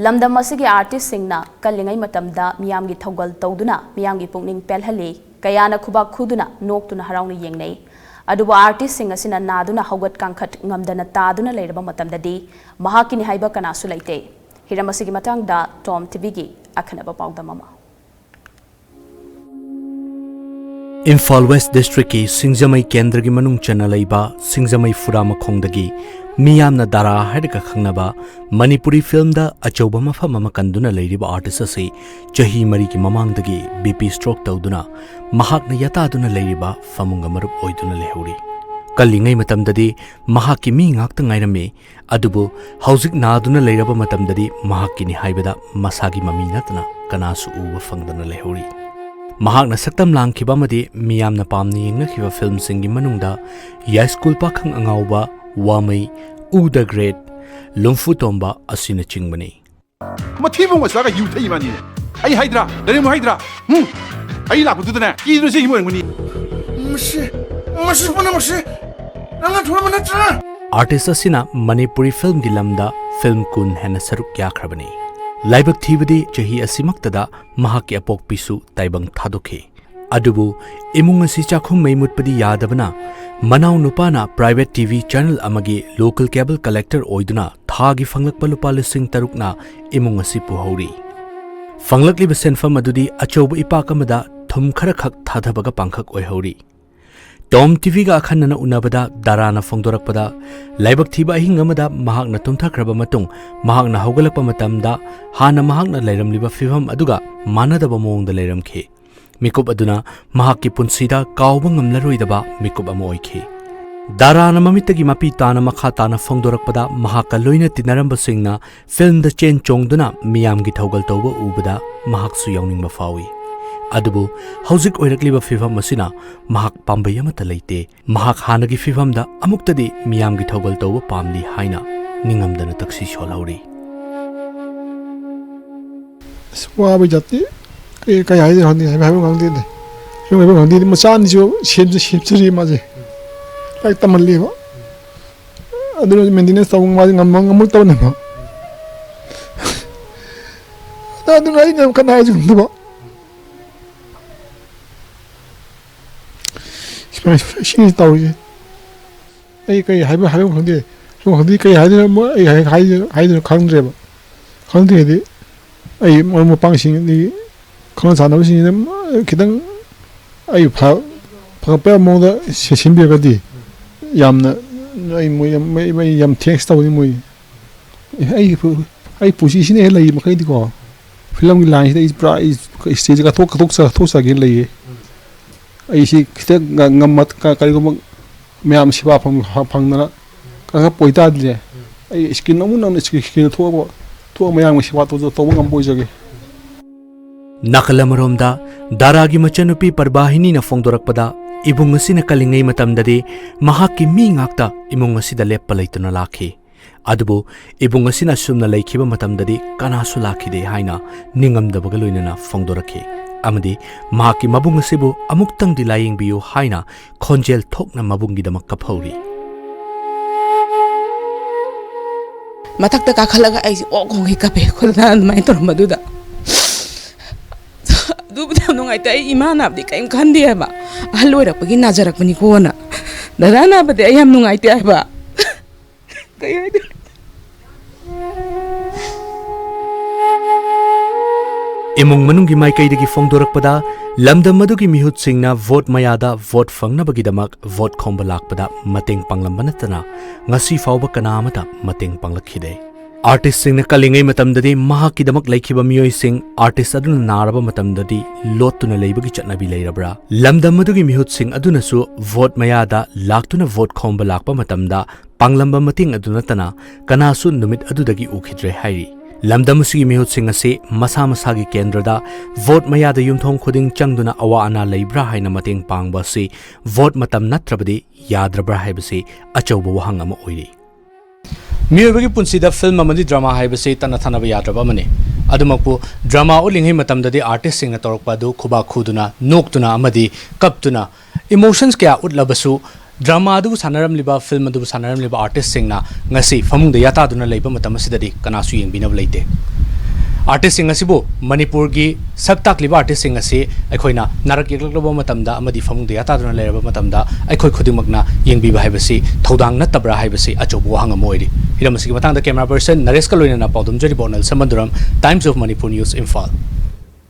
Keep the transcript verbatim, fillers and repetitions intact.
ꯂꯝꯗꯝ ꯑꯁꯤꯒꯤ ꯑꯥꯔꯇꯤꯁꯁꯤꯡꯅ ꯀꯜꯂꯤꯉꯩ ꯃꯇꯝꯗ ꯃꯤꯌꯥꯝꯒꯤ ꯊꯧꯒꯜ ꯇꯧꯗꯨꯅ ꯃꯤꯌꯥꯝꯒꯤ ꯄꯨꯛꯅꯤꯡ ꯄꯦꯜꯍꯜꯂꯤ, ꯀꯌꯥꯅ ꯈꯨꯕꯥꯛ ꯈꯨꯗꯨꯅ ꯅꯣꯛꯇꯨꯅ ꯍꯔꯥꯎꯅ ꯌꯦꯡꯅꯩ꯫ ꯑꯗꯨꯕꯨ ꯑꯥꯔꯇꯤꯁꯁꯤꯡ ꯑꯁꯤꯅ ꯅꯥꯗꯨꯅ ꯍꯧꯒꯠ ꯀꯥꯡꯈꯠ ꯉꯝꯗꯅ ꯇꯥꯗꯨꯅ ꯂꯩꯔꯕ ꯃꯇꯝꯗꯗꯤ ꯃꯍꯥꯛꯀꯤꯅꯤ ꯍꯥꯏꯕ ꯀꯅꯥꯁꯨ ꯂꯩꯇꯦ꯫ ꯍꯤꯔꯝ ꯑꯁꯤꯒꯤ ꯃꯇꯥꯡꯗ ꯇꯣꯝ ꯇꯤꯚꯤꯒꯤ ꯑꯈꯟꯅꯕ ꯄꯥꯎꯗꯝ ꯑꯃ꯫ ꯏꯝꯐꯥꯜ ꯋꯦꯁ ꯗꯤꯁꯇ꯭ꯔꯤꯛꯀꯤ ꯁꯤꯡꯖꯃꯩ ꯀꯦꯟꯗ꯭ꯔꯒꯤ ꯃꯅꯨꯡ ꯆꯟꯅ ꯂꯩꯕ ꯁꯤꯡꯖꯃꯩ ꯐꯨꯔꯥ ꯃꯈꯣꯡꯗꯒꯤ ꯃꯤꯌꯥꯝꯅ ꯗꯥꯔꯥ ꯍꯥꯏꯔꯒ ꯈꯪꯅꯕ ꯃꯅꯤꯄꯨꯔꯤ ꯐꯤꯜꯝꯗ ꯑꯆꯧꯕ ꯃꯐꯝ ꯑꯃ ꯀꯟꯗꯨꯅ ꯂꯩꯔꯤꯕ ꯑꯥꯔꯇꯤꯁ ꯑꯁꯤ ꯆꯍꯤ ꯃꯔꯤꯒꯤ ꯃꯃꯥꯡꯗꯒꯤ ꯕꯤ ꯄꯤ ꯁ꯭ꯇ꯭ꯔꯣꯛ ꯇꯧꯗꯨꯅ ꯃꯍꯥꯛꯅ ꯌꯥꯇꯥꯗꯨꯅ ꯂꯩꯔꯤꯕ ꯐꯃꯨꯡꯒ ꯃꯔꯨꯞ ꯑꯣꯏꯗꯨꯅ ꯂꯩꯍꯧꯔꯤ꯫ ꯀꯜꯂꯤꯉꯩ ꯃꯇꯝꯗꯗꯤ ꯃꯍꯥꯛꯀꯤ ꯃꯤ ꯉꯥꯛꯇ ꯉꯥꯏꯔꯝꯃꯤ, ꯑꯗꯨꯕꯨ ꯍꯧꯖꯤꯛ ꯅꯥꯗꯨꯅ ꯂꯩꯔꯕ ꯃꯇꯝꯗꯗꯤ ꯃꯍꯥꯛꯀꯤꯅꯤ ꯍꯥꯏꯕꯗ ꯃꯁꯥꯒꯤ ꯃꯃꯤ ꯅꯠꯇꯅ ꯀꯅꯥꯁꯨ ꯎꯕ ꯐꯪꯗꯅ ꯂꯩꯍꯧꯔꯤ꯫ ꯃꯍꯥꯛꯅ ꯁꯛꯇꯝ ꯂꯥꯡꯈꯤꯕ ꯑꯃꯗꯤ ꯃꯤꯌꯥꯝꯅ ꯄꯥꯝꯅ ꯌꯦꯡꯅꯈꯤꯕ ꯐꯤꯜꯝꯁꯤꯡꯒꯤ ꯃꯅꯨꯡꯗ ꯌꯥꯏꯁ꯭ꯀꯨꯜ ꯄꯥꯈꯪ ꯑꯉꯥꯎꯕ, ꯋꯥꯃꯩ, ꯎ ꯗ ꯒ꯭ꯔꯦꯠ, ꯂꯨꯝꯐꯨ ꯇꯣꯝꯕ ꯑꯁꯤꯅꯆꯤꯡꯕꯅꯤ꯫ ꯃꯊꯤꯕꯣꯡ ꯃꯆꯥꯒ ꯌꯨ ꯊꯛꯏ ꯃꯥꯅꯤꯅꯦ꯫ ꯑꯩ ꯍꯥꯏꯗ꯭ꯔꯥ? ꯂꯩꯔꯝꯃꯨ ꯍꯥꯏꯗ꯭ꯔꯥ? ꯍꯨꯝ? ꯑꯩ ꯂꯥꯛꯄꯗꯨꯗꯅꯦ, ꯀꯤꯗꯨꯅ ꯆꯦꯟꯈꯤꯕ ꯑꯣꯏꯔꯝꯒꯅꯤ꯫ ꯃꯁꯤ, ꯃꯁꯤ ꯄꯨꯝꯅꯃꯛꯁꯤ ꯅꯪꯅ ꯊꯣꯛꯍꯟꯕ ꯅꯠꯇ꯭ꯔꯥ? ꯑꯥꯔꯇꯤꯁ ꯑꯁꯤꯅ ꯃꯅꯤꯄꯨꯔꯤ ꯐꯤꯜꯝꯒꯤ ꯂꯝꯗ ꯐꯤꯜꯝ ꯀꯨꯟ ꯍꯦꯟꯅ ꯁꯔꯨꯛ ꯌꯥꯈ꯭ꯔꯕꯅꯤ꯫ ꯂꯥꯏꯕꯛ ꯊꯤꯕꯗꯤ ꯆꯍꯤ ꯑꯁꯤꯃꯛꯇꯗ ꯃꯍꯥꯛꯀꯤ ꯑꯄꯣꯛꯄꯤꯁꯨ ꯇꯥꯏꯕꯪ ꯊꯥꯗꯣꯛꯈꯤ꯫ ꯑꯗꯨꯕꯨ ꯏꯃꯨꯡ ꯑꯁꯤ ꯆꯥꯛꯈꯨꯝ ꯃꯩ ꯃꯨꯠꯄꯗꯤ ꯌꯥꯗꯕꯅ, ꯃꯅꯥꯎ ꯅꯨꯄꯥꯅ private T V channel ꯑꯃꯒꯤ local cable collector ꯑꯣꯏꯗꯨꯅ ꯊꯥꯒꯤ ꯐꯪꯂꯛꯄ ꯂꯨꯄꯥ ꯂꯤꯁꯤꯡ ꯇꯔꯨꯛꯅ ꯏꯃꯨꯡ ꯑꯁꯤ ꯄꯨꯍꯧꯔꯤ꯫ ꯐꯪꯂꯛꯂꯤꯕ ꯁꯦꯟꯐꯝ ꯑꯗꯨꯗꯤ ꯑꯆꯧꯕ ꯏꯄꯥꯛ ꯑꯃꯗ ꯊꯨꯝ ꯈꯔꯈꯛ ꯊꯥꯗꯕꯒ ꯄꯥꯡꯈꯛ ꯑꯣꯏꯍꯧꯔꯤ꯫ ꯇꯣꯝ ꯇꯤꯚꯤꯒ ꯑꯈꯟꯅꯅ ꯎꯅꯕꯗ ꯗꯥꯔꯥꯅ ꯐꯣꯡꯗꯣꯔꯛꯄꯗ, ꯂꯥꯏꯕꯛ ꯊꯤꯕ ꯑꯍꯤꯡ ꯑꯃꯗ ꯃꯍꯥꯛꯅ ꯇꯨꯝꯊꯈ꯭ꯔꯕ ꯃꯇꯨꯡ, ꯃꯍꯥꯛꯅ ꯍꯧꯒꯠꯂꯛꯄ ꯃꯇꯝꯗ ꯍꯥꯟꯅ ꯃꯍꯥꯛꯅ ꯂꯩꯔꯝꯂꯤꯕ ꯐꯤꯚꯝ ꯑꯗꯨꯒ ꯃꯥꯟꯅꯗꯕ ꯃꯑꯣꯡꯗ ꯂꯩꯔꯝꯈꯤ꯫ ꯃꯤꯀꯨꯞ ꯑꯗꯨꯅ ꯃꯍꯥꯛꯀꯤ ꯄꯨꯟꯁꯤꯗ ꯀꯥꯎꯕ ꯉꯝꯂꯔꯣꯏꯗꯕ ꯃꯤꯀꯨꯞ ꯑꯃ ꯑꯣꯏꯈꯤ꯫ ꯗꯥꯔꯥꯅ ꯃꯃꯤꯠꯇꯒꯤ ꯃꯄꯤ ꯇꯥꯅ ꯃꯈꯥ ꯇꯥꯅ ꯐꯣꯡꯗꯣꯔꯛꯄꯗ, ꯃꯍꯥꯛꯀ ꯂꯣꯏꯅ ꯇꯤꯟꯅꯔꯝꯕꯁꯤꯡꯅ ꯐꯤꯜꯝꯗ ꯆꯦꯟ ꯆꯣꯡꯗꯨꯅ ꯃꯤꯌꯥꯝꯒꯤ ꯊꯧꯒꯜ ꯇꯧꯕ ꯎꯕꯗ ꯃꯍꯥꯛꯁꯨ ꯌꯥꯎꯅꯤꯡꯕ ꯐꯥꯎꯏ꯫ ꯑꯗꯨꯕꯨ ꯍꯧꯖꯤꯛ ꯑꯣꯏꯔꯛꯂꯤꯕ ꯐꯤꯚꯝ ꯑꯁꯤꯅ ꯃꯍꯥꯛ ꯄꯥꯝꯕꯩ ꯑꯃꯠꯇ ꯂꯩꯇꯦ꯫ ꯃꯍꯥꯛ ꯍꯥꯟꯅꯒꯤ ꯐꯤꯚꯝꯗ ꯑꯃꯨꯛꯇꯗꯤ ꯃꯤꯌꯥꯝꯒꯤ ꯊꯧꯒꯜ ꯇꯧꯕ ꯄꯥꯝꯂꯤ ꯍꯥꯏꯅ ꯅꯤꯡꯉꯝꯗꯅ ꯇꯛꯁꯤ ꯁꯣꯜꯍꯧꯔꯤ꯫ ꯑꯁ, ꯋꯥꯕꯩ ꯖꯥꯇꯤ ꯀꯩ, ꯀꯩ ꯍꯥꯏꯗꯣꯏꯅꯣ ꯈꯪꯗꯦ, ꯍꯥꯏꯕ, ꯍꯥꯏꯕ ꯈꯪꯗꯦꯅꯦ꯫ ꯁꯨꯝ ꯍꯥꯏꯕ ꯈꯪꯗꯦ, ꯃꯆꯥ ꯑꯅꯤꯁꯨ ꯁꯦꯝꯁꯨ ꯁꯦꯝꯖꯔꯤ ꯃꯥꯁꯦ꯫ ꯂꯥꯏꯔꯤꯛ ꯇꯝꯍꯜꯂꯤꯕ꯫ ꯑꯗꯨꯅ maintenance ꯇꯧꯕ ꯃꯥꯁꯦ ꯉꯝꯃ-, ꯉꯝꯃꯛꯇꯕꯅꯦꯕ꯫ ꯑꯗꯨꯅ ꯑꯩꯅ ꯀꯟꯅ ꯍꯥꯏꯖꯅꯤꯡꯗꯕ꯫ ꯁꯨꯃꯥꯏꯅ ꯁꯤꯅꯤ ꯇꯧꯔꯤꯁꯦ꯫ ꯑꯩ ꯀꯩ ꯍꯥꯏꯕ ꯍꯥꯏꯕ ꯈꯪꯗꯦ꯫ ꯁꯣꯝ ꯈꯪꯗꯦ ꯀꯩ ꯍꯥꯏꯗꯣꯏꯅꯣ, ꯑꯩ ꯍꯥꯏ-, ꯍꯥꯏꯗꯣꯏꯅꯣ, ꯍꯥꯏꯗꯣꯏꯅꯣ ꯈꯪꯗ꯭ꯔꯦꯕ꯫ ꯈꯪꯗ꯭ꯔꯦꯗꯤ ꯑꯩ ꯃꯔꯨꯞ ꯃꯄꯥꯡꯁꯤꯡ, ꯑꯗꯒꯤ ꯈꯪꯅ ꯆꯥꯟꯅꯕꯁꯤꯡꯁꯤꯅ ꯈꯤꯇꯪ ꯑꯩ ꯐ-, ꯐꯒꯠꯄ ꯌꯥꯕ ꯃꯑꯣꯡꯗ ꯁꯤ-, ꯁꯤꯟꯕꯤꯔꯒꯗꯤ ꯌꯥꯝꯅ ꯑꯩ ꯃꯣꯏ ꯌꯥꯝ, ꯑꯩ, ꯑꯩ ꯌꯥꯝ thanks ꯇꯧꯅꯤ ꯃꯣꯏ꯫ ꯑꯩ ꯄꯨ-, ꯑꯩ ꯄꯨꯟꯁꯤꯁꯤꯅ ꯍꯦꯛ ꯂꯩꯔꯤ ꯃꯈꯩꯗꯤꯀꯣ, ꯐꯤꯂꯝꯒꯤ lineꯁꯤꯗ ꯑꯩ ꯄꯨꯔꯥ ꯑꯩ stageꯁꯦ ꯀꯠꯊꯣꯛ-, ꯀꯠꯊꯣꯛꯆ-, ꯀꯠꯊꯣꯛꯆꯒꯦ ꯂꯩꯌꯦ꯫ ꯑꯩꯁꯤ ꯈꯤꯇꯪ ꯉ-, ꯉꯝꯃ-, ꯀ-, ꯀꯔꯤꯒꯨꯝꯕ ꯃꯌꯥꯝ ꯁꯦꯕꯥ ꯐꯪ-, ꯐꯪꯗꯅ ꯀꯥꯡꯈꯠꯄ ꯑꯣꯏꯇꯥꯔꯗꯤꯅꯦ, ꯑꯩ screen ꯑꯃꯨꯛ ꯅꯧꯅ screen, screenꯗ ꯊꯣꯛꯑꯒ, ꯊꯣꯛꯑꯒ ꯃꯌꯥꯝꯒꯤ ꯁꯦꯕꯥ ꯇꯧꯖ-, ꯇꯧꯕ ꯉꯝꯕ ꯑꯣꯏꯖꯒꯦ꯫ ꯅꯥꯀꯜ ꯑꯃꯔꯣꯝꯗ ꯗꯥꯔꯥꯒꯤ ꯃꯆꯟꯅꯨꯄꯤ ꯄꯔꯕꯥꯍꯤꯅꯤꯅ ꯐꯣꯡꯗꯣꯔꯛꯄꯗ, ꯏꯕꯨꯡ ꯑꯁꯤꯅ ꯀꯜꯂꯤꯉꯩ ꯃꯇꯝꯗꯗꯤ ꯃꯍꯥꯛꯀꯤ ꯃꯤ ꯉꯥꯛꯇ ꯏꯃꯨꯡ ꯑꯁꯤꯗ ꯂꯦꯞꯄ ꯂꯩꯇꯨꯅ ꯂꯥꯛꯈꯤ꯫ ꯑꯗꯨꯕꯨ ꯏꯕꯨꯡ ꯑꯁꯤꯅ ꯑꯁꯨꯝꯅ ꯂꯩꯈꯤꯕ ꯃꯇꯝꯗꯗꯤ ꯀꯅꯥꯁꯨ ꯂꯥꯛꯈꯤꯗꯦ ꯍꯥꯏꯅ ꯅꯤꯡꯉꯝꯗꯕꯒ ꯂꯣꯏꯅꯅ ꯐꯣꯡꯗꯣꯔꯛꯈꯤ꯫ ꯑꯃꯗꯤ ꯃꯍꯥꯛꯀꯤ ꯃꯕꯨꯡ ꯑꯁꯤꯕꯨ ꯑꯃꯨꯛꯇꯪꯗꯤ ꯂꯥꯌꯦꯡꯕꯤꯌꯨ ꯍꯥꯏꯅ ꯈꯣꯟꯖꯦꯜ ꯊꯣꯛꯅ ꯃꯕꯨꯡꯒꯤꯗꯃꯛ ꯀꯞꯍꯧꯔꯤ꯫ ꯃꯊꯛꯇ ꯀꯥꯈꯠꯂꯒ ꯑꯩꯁꯦ ꯑꯣꯛ ꯈꯣꯡꯒꯩ ꯀꯞꯄꯦ, ꯑꯩꯈꯣꯏ ꯗꯗꯥꯅ ꯑꯗꯨꯃꯥꯏꯅ ꯇꯧꯔꯝꯕꯗꯨꯗ꯫ ꯑꯗꯨꯕꯨꯗꯤ ꯌꯥꯝ ꯅꯨꯡꯉꯥꯏꯇꯦ꯫ ꯑꯩ ꯏꯃꯥ ꯅꯥꯕꯗꯤ ꯀꯔꯤꯝ ꯈꯟꯗꯦ ꯍꯥꯏꯕ꯫ ꯑꯍꯜ ꯑꯣꯏꯔꯛꯄꯒꯤ ꯅꯥꯖꯔꯛꯄꯅꯤꯀꯣꯅ꯫ ꯗꯗꯥ ꯅꯥꯕꯗꯤ ꯑꯩ ꯌꯥꯝ ꯅꯨꯡꯉꯥꯏꯇꯦ ꯍꯥꯏꯕ꯫ ꯀꯩ ꯍꯥꯏꯗꯣꯏꯅꯣ? ꯏꯃꯨꯡ ꯃꯅꯨꯡꯒꯤ ꯃꯥꯏꯀꯩꯗꯒꯤ ꯐꯣꯡꯗꯣꯔꯛꯄꯗ, ꯂꯝꯗꯝ ꯑꯗꯨꯒꯤ ꯃꯤꯍꯨꯠꯁꯤꯡꯅ ꯚꯣꯠ ꯃꯌꯥꯗ ꯚꯣꯠ ꯐꯪꯅꯕꯒꯤꯗꯃꯛ ꯚꯣꯠ ꯈꯣꯝꯕ ꯂꯥꯛꯄꯗ ꯃꯇꯦꯡ ꯄꯥꯡꯂꯝꯕ ꯅꯠꯇꯅ ꯉꯁꯤ ꯐꯥꯎꯕ ꯀꯅꯥ ꯑꯃꯠꯇ ꯃꯇꯦꯡ ꯄꯥꯡꯂꯛꯈꯤꯗꯦ꯫ Artistꯁꯤꯡꯅ ꯀꯜꯂꯤꯉꯩ ꯃꯇꯝꯗꯗꯤ ꯃꯍꯥꯛꯀꯤꯗꯃꯛ ꯂꯩꯈꯤꯕ ꯃꯤꯑꯣꯏꯁꯤꯡ artist ꯑꯗꯨꯅ ꯅꯥꯔꯕ ꯃꯇꯝꯗꯗꯤ ꯂꯣꯠꯇꯨꯅ ꯂꯩꯕꯒꯤ ꯆꯠꯅꯕꯤ ꯂꯩꯔꯕ꯭ꯔꯥ? ꯂꯝꯗꯝ ꯑꯗꯨꯒꯤ ꯃꯤꯍꯨꯠꯁꯤꯡ ꯑꯗꯨꯅꯁꯨ ꯚꯣꯠ ꯃꯌꯥꯗ ꯂꯥꯛꯇꯨꯅ ꯚꯣꯠ ꯈꯣꯝꯕ ꯂꯥꯛꯄ ꯃꯇꯝꯗ ꯄꯥꯡꯂꯝꯕ ꯃꯇꯦꯡ ꯑꯗꯨ ꯅꯠꯇꯅ ꯀꯅꯥꯁꯨ ꯅꯨꯃꯤꯠ ꯑꯗꯨꯗꯒꯤ ꯎꯈꯤꯗ꯭ꯔꯦ ꯍꯥꯏꯔꯤ꯫ ꯂꯝꯗꯝ ꯑꯁꯤꯒꯤ ꯃꯤꯍꯨꯠꯁꯤꯡ ꯑꯁꯤ ꯃꯁꯥ ꯃꯁꯥꯒꯤ ꯀꯦꯟꯗ꯭ꯔꯗ ꯚꯣꯠ ꯃꯌꯥꯗ ꯌꯨꯝꯊꯣꯡ ꯈꯨꯗꯤꯡ ꯆꯪꯗꯨꯅ ꯑꯋꯥ ꯑꯅꯥ ꯂꯩꯕ꯭ꯔꯥ ꯍꯥꯏꯅ ꯃꯇꯦꯡ ꯄꯥꯡꯕ ꯑꯁꯤ ꯚꯣꯠ ꯃꯇꯝ ꯅꯠꯇ꯭ꯔꯕꯗꯤ ꯌꯥꯗ꯭ꯔꯕ꯭ꯔꯥ ꯍꯥꯏꯕꯁꯤ ꯑꯆꯧꯕ ꯋꯥꯍꯪ ꯑꯃ ꯑꯣꯏꯔꯤ꯫ ꯃꯤꯑꯣꯏꯕꯒꯤ ꯄꯨꯟꯁꯤꯗ film ꯑꯃꯗꯤ drama ꯍꯥꯏꯕꯁꯤ ꯇꯠꯅ ꯊꯥꯅꯕ ꯌꯥꯗ꯭ꯔꯕ ꯑꯃꯅꯤ꯫ ꯑꯗꯨꯃꯛꯄꯨ, drama ꯎꯠꯂꯤꯉꯩ ꯃꯇꯝꯗꯗꯤ artistꯁꯤꯡꯅ ꯇꯧꯔꯛꯄ ꯑꯗꯨ ꯈꯨꯕꯥꯛ ꯈꯨꯗꯨꯅ, ꯅꯣꯛꯇꯨꯅ ꯑꯃꯗꯤ ꯀꯞꯇꯨꯅ, emotions ꯀꯌꯥ ꯎꯠꯂꯕꯁꯨ, drama ꯑꯗꯨꯕꯨ ꯁꯥꯟꯅꯔꯝꯂꯤꯕ, film ꯑꯗꯨꯕꯨ ꯁꯥꯟꯅꯔꯝꯂꯤꯕ artistꯁꯤꯡꯅ ꯉꯁꯤ ꯐꯃꯨꯡꯗ ꯌꯥꯇꯥꯗꯨꯅ ꯂꯩꯕ ꯃꯇꯝ ꯑꯁꯤꯗꯗꯤ ꯀꯅꯥꯁꯨ ꯌꯦꯡꯕꯤꯅꯕ ꯂꯩꯇꯦ꯫ ꯑꯥꯔꯇꯤꯁꯁꯤꯡ ꯑꯁꯤꯕꯨ, ꯃꯅꯤꯄꯨꯔꯒꯤ ꯁꯛ ꯇꯥꯛꯂꯤꯕ ꯑꯥꯔꯇꯤꯁꯁꯤꯡ ꯑꯁꯤ ꯑꯩꯈꯣꯏꯅ ꯅꯥꯔꯛ ꯌꯦꯛꯂꯛꯂꯕ ꯃꯇꯝꯗ ꯑꯃꯗꯤ ꯐꯃꯨꯡꯗ ꯌꯥꯇꯥꯗꯨꯅ ꯂꯩꯔꯕ ꯃꯇꯝꯗ ꯑꯩꯈꯣꯏ ꯈꯨꯗꯤꯡꯃꯛꯅ ꯌꯦꯡꯕꯤꯕ ꯍꯥꯏꯕꯁꯤ ꯊꯧꯗꯥꯡ ꯅꯠꯇꯕ꯭ꯔꯥ ꯍꯥꯏꯕꯁꯤ ꯑꯆꯧꯕ ꯋꯥꯍꯪ ꯑꯃ ꯑꯣꯏꯔꯤ꯫ ꯍꯤꯔꯝ ꯑꯁꯤꯒꯤ ꯃꯇꯥꯡꯗ camera person ꯅꯔꯦꯁꯀ ꯂꯣꯏꯅꯅ ꯄꯥꯎꯗꯝꯖꯔꯤꯕ ꯑꯣꯅꯦꯜ ꯁꯃꯟꯗꯨꯔꯝ, Times of Manipur News, Imphal.